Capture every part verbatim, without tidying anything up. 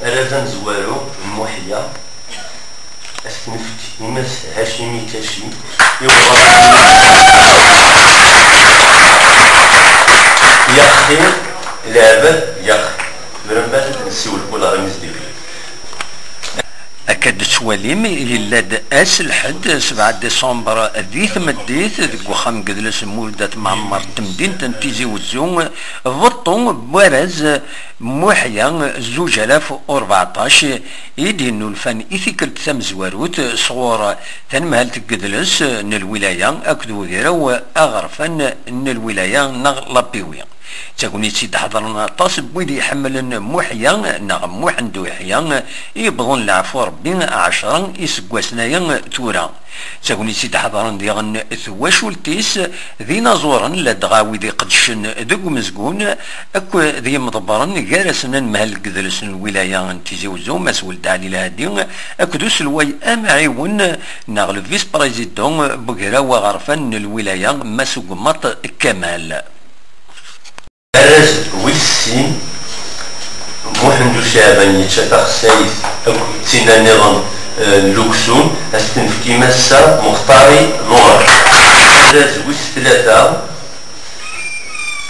Arraz amezwaru n Muḥya, ad s-t-nefk i Mass Hacimi Kaci, i yaxi, leɛbad yaxi. Tura mbaɛd ad nessiwel kul ɣer imezdiɣen. Akka d-tettwalim, yella-d ass lḥedd, sebɛa décembre, di tmeddit, deg uxxam n yidles Mulud At Mɛemmer n temdint n Tizi Wezzu, beṭṭu n warraz Muḥya zuǧ alaf u rbeɛṭac, i d-yennulfan i tikkelt tamezwarut sɣur tanemhalt n yidles n lwilaya akked ugraw aɣerfan n lwilaya neɣ l'A P W. D tagnit i d-ḥeḍren aṭas n wid iḥemmlen Muḥya neɣ Muḥend Uyeḥya, yewwḍen leɛfu Rebbi ɛecra iseggasen aya tura. D tagnit i d-ḥeḍren diɣen twacult-is, d inaẓuren ladɣa wid iqeddcen deg umezgun, akked yimḍebbren gar-asen anemhal n yidles n lwilaya n Tizi Wezzu, Mass Weld Ɛli Lhadi, akked uselway amɛiwen neɣ le vice-président n ugraw aɣerfan n lwilaya, Mass Ugemmaṭ Kamal. Arraz wis sin, Muḥend Uceɛban yečča taxsayt akked tinna nniḍen, eh, n luksum, ad s-tenfek i Massa Muxtari Lora. Arraz wis tlata,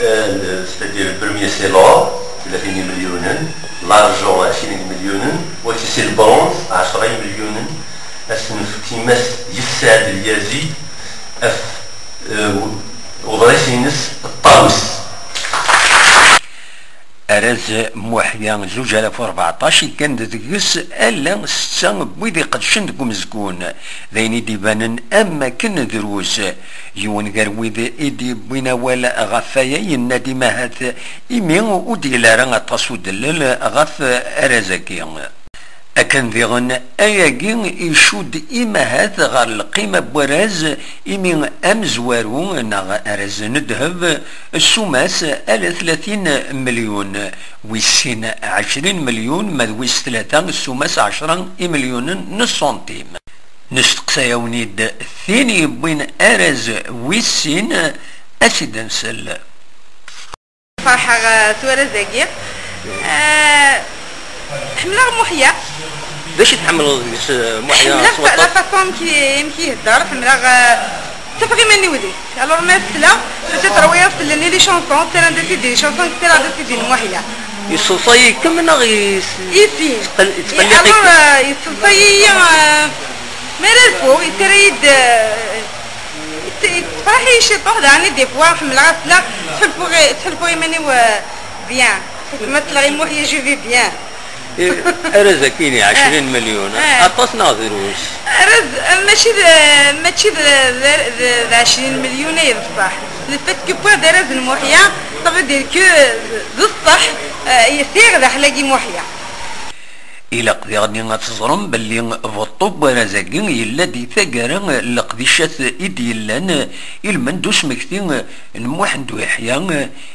eh, c'est-à-dire le premier c'est l'or, tlatin imelyunen, l'argent ɛecrin imelyunen, wagi c'est le bronze, ɛecra imelyunen, ad s-tenfek i Mass Yessaɛd Lyazi, af, eh, u-, uḍris-ines Ṭṭawes. Arraz Muḥya zuǧ alaf u rbeɛṭac, yekkan-d deg-s ala setta n wid iqeddcen deg umezgun. D ayen i d-ibanen am wakken drus. Yiwen gar wid i d-yewwin awal ɣef waya yenna-d, imahat imi ur d-yelli ara aṭas udellel ɣef arraz-agi. Akken diɣen, ayagi icudd imahat ɣer lqima n warraz, imi amezwaru neɣ arraz n ddheb, ssuma-s ala tlatin melyun, wis sin ɛecrin melyun, ma d wis tlata ssuma-s ɛecra imelyunen n ṣṣuntim. Nesteqsa-yawen-id tin yewwin arraz wis sin, ad t-id-nsel. Ferḥeɣ, eh, s warraz-agi. Eh, ḥemmleɣ Muḥya. D acu i tḥemmleḍ deg-s, eh, Muḥya? Ḥemmleɣ s waṭas la façon amek i, amek i ihedder, ḥemmleɣ, eh, ttafeɣ iman-iw deg-s. Alors ma tesla, peut-être wiyaḍ tellen i les chansons, ttarran-d-as-id i les chansons, ttarran-d-as-id i Muḥya. Yesseḍsay-ikem neɣ yes-, yettqelliq-ikem? Alors, eh, yesseḍsay-iyi, eh, mi ara rfuɣ, yettarra-yi-d, eh, Yettefraḥ-iyi ciṭuḥ, daɣen i d-yewwa, ḥemmleɣ ad sleɣ, ttḥulfuɣ i, ttḥulfuɣ iman-iw, euh, bien. Ma sleɣ i Muḥya, je vais bien. Eh, arraz-agi-ni, ɛecrin melyun, eh, aṭas neɣ drus? Arraz, eh, mačči d, mačči d, d, d, d ɛecrin melyun ay d ṣṣeḥ. Le fait que wwiɣ-d arraz n Muḥya, ça veut dire que, euh, d ṣṣeḥ, euh, sɛiɣ daxel-agi Muḥya. Ilaq diɣen ad teẓrem belli beṭṭu n warraz-agi yella di taggara n leqdicat i d-yellan i lmend usmekti n Muḥend Uyeḥya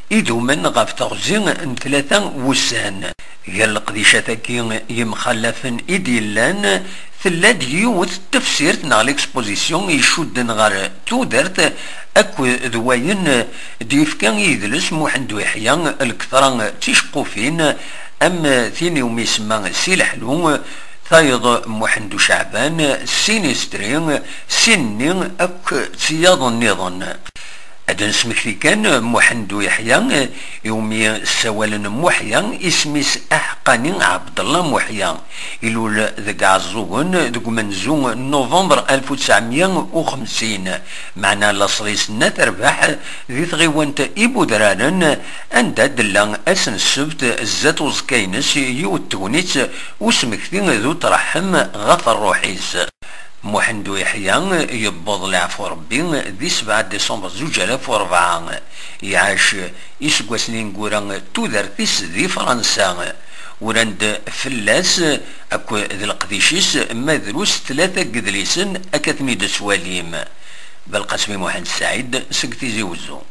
idumen ɣef teɣzi n tlata wussan. Gar leqdicat-agi yemxallafen i d-yellan, tella-d yiwet n tefsirt neɣ l'exposition icudden ɣer tudert akked wayen d-yefka i yidles Muḥend Uyeḥya, lketṛa d ticeqqufin, am tin iwumi isemma Si Leḥlu, tayeḍ Muḥend Uceɛban, Sinistri, Sinni akk d tiyaḍ nniḍen. Ad d-nesmekti kan Muḥend Uyeḥya, iwumi ssawalen Muḥya, isem-is aḥeqqani Ɛebdellah Muḥya. Ilul deg Ɛeẓẓugen deg umenzu n November alef u tesɛemya u xemsin, meɛna laṣel-is n At Rbaḥ di tɣiwant Ibudraren, anda d-tella ass n ssebt zdat uẓekka-ines yiwet tegnit usmekti d utreḥḥem ɣef ṛṛuḥ-is. Muḥend Uyeḥya yewweḍ leɛfu Ṛebbi di sebɛa diṣember zuǧ alaf u rebɛa. Iɛac iseggasen ineggura tudert-is di Fransa. Uran-d fell-as akked leqdic-is ma drus tlata n yedlisen akka ten-id-tettwalim. Belqasem i Muḥend Saɛid seg Tizi Wezzu.